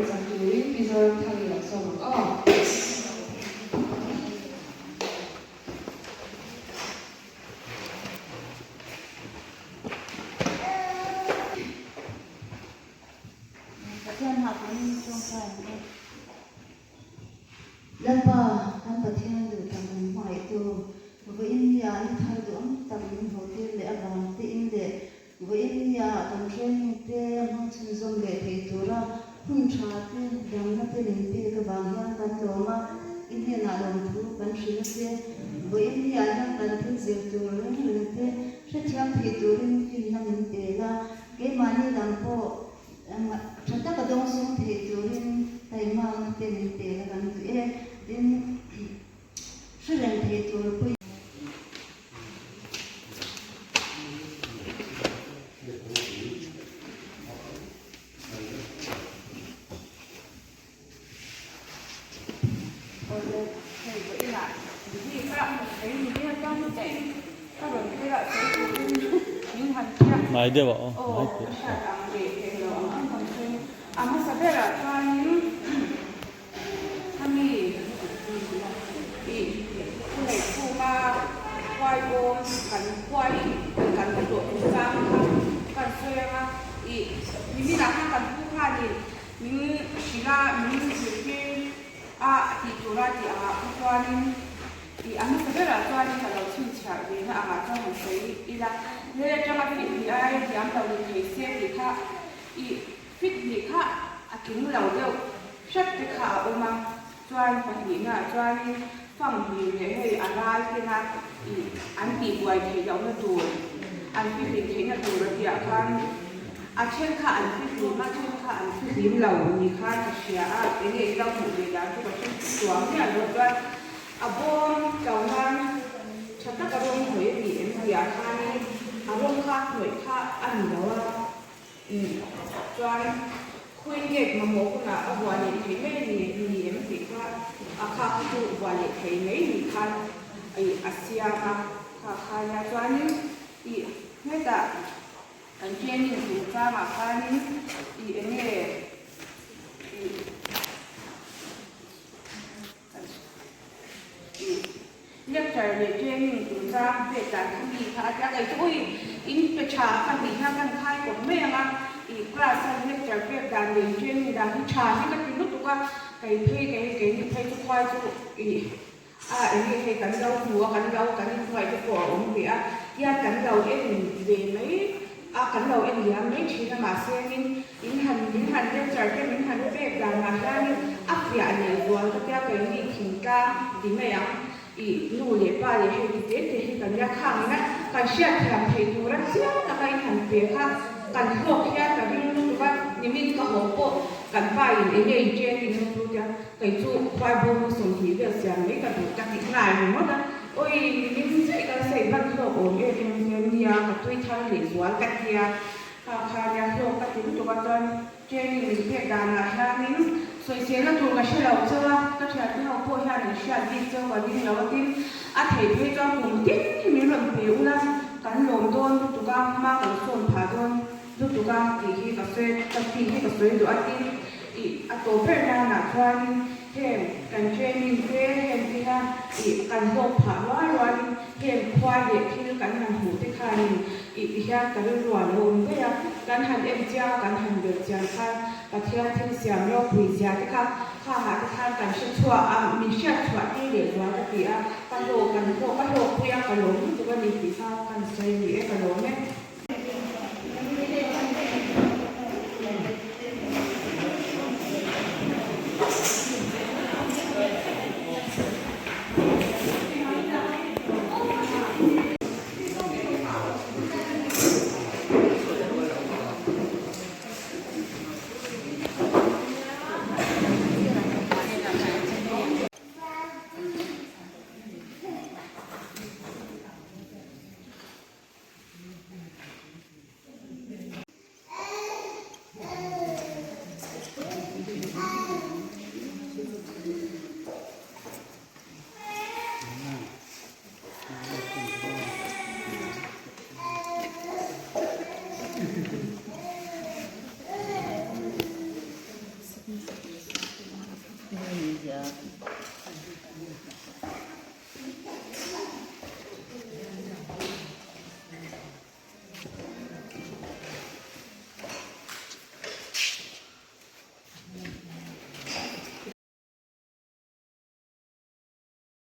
Chak turin Mizoram thang i lo sawm ang aw. Pathian hah turin tawngtai ang e. Lalpa, kan Pathian duh tak min hmangaihtu, vawiin nia ni thar duh ang tak min hmuhtir leh avang tein leh Vawiin nia kan training te hmang chhunzawm leh thei tura hun tha te, damna te min pek avang hian kan lawm a, i hnenah lawmthu kan hrilh a che. Vawiin nia hian kan thil zir tur reng reng te hrethiam thei turin finna min pel a, keimahni lam pawh tha taka dawngsawng thei turin taihmakna te min pel a kan duh e. Tin, hre reng thei tur pawhin. Hnai deuh a aw hnai teh. Khami i thu neih khuma huai bawm kan huai kan ka hlawh chungchang kha kan sawi ang a, i niminah khan kan pu khanin min hrilh a, min zirtir a tih tura tih angah kha chuanin i a hmasa berah chuanin ka lo chhinchhiah ve na angah chuan han sawi ila, lei atanga fit hnih ai thiam lo ni thei se tih kha i Fit hnih kha a tling lo deuh hret te kha a awm a, chuan pahnihnaah chuanin fang hlir leh hei a ral tena ih an tihbuai theih lohna tur, an fihlim theihna tur a tihah khan a then kha an fihlim a, then kha an fihlim lo ni khan ka hria a, enge i lo hmuh ve dan chu ka hre chuang miah lo chuan a bawm to nan tha taka rawng hnawih a ni em tihah khanin a rawng kha hnawih kha a ni lo a. Umm chuan khawi nge mamawh hunah a vuah leh thei mai a ni ni em tih kha a kha kha chu vuah leh thei mai ni khan ih a siam a kha kha nia chuanin ih hetah kan training chungchangah khanin ih eng nge ih Lecture leh training chungchang pek dan kha mi kha a tia kei chu ui in pe tha ka nih hian kan khai kawp mai ang a, i class a lecture pek dan leh in training dan hi tha hi ka ti lutuk a, kei phei kei kei ni phei chu khuai chu i a eng nge hei kan lo hmu a kan lo kan inhnuai te pawh a awm ve a, tihian kan lo en ve mai a kan lo en liam mai thin a mahse in In han min han lecture te min han pek danah hianin a fiah leh zual ka tia keini thingtlang ti mai ang i nu leh pa leh hei ti te te hi kan nia khangin a kan hriatthiam theih tura chiang taka in han pe kha kan hlawk hian ka ring lutuk a nimin ka haw pawh kan pa in enge in training na chu tia kei chu khuai bawm hi 20 vel siam mai ka duh ka ti nghal ringawt a awi nimin chiah i kal saih ban hlawk awm em em hian nia ka tui thar leh zual ka tia. Kha kha nia hlawk ka ti lutuk a chuan training min pek danah hianin sawiselna tur ka hre lo cheu a, ka thiante ho pawh hian an hriat bik cheu ka ring lo a tin a theih phei chuan kum tin hi min rawn pe ula kan lawm dawn lutuk a, hma kan sawn phah dawn lutuk a tih hi ka sawi ka tih hi ka sawi duh a tin ih a tawp ber nanah chuanin heng kan training te heng te hian ih kan hlawk phah rual rualin heng khua leh thil kan han hmuh te khanin Tih ti hian ka rilru a lo awm daih a, kan han en chiang a, kan han belh chian khan Pathian thil siam ropui zia te kha khangah te khan kan hre chhuah a, min hriat chhuah tir leh zual ka ti a, ka hlawh kan hlawh ka hlawhpui a, ka lawm lutuk a ni tih kha kan sawi ni e, ka lawm e.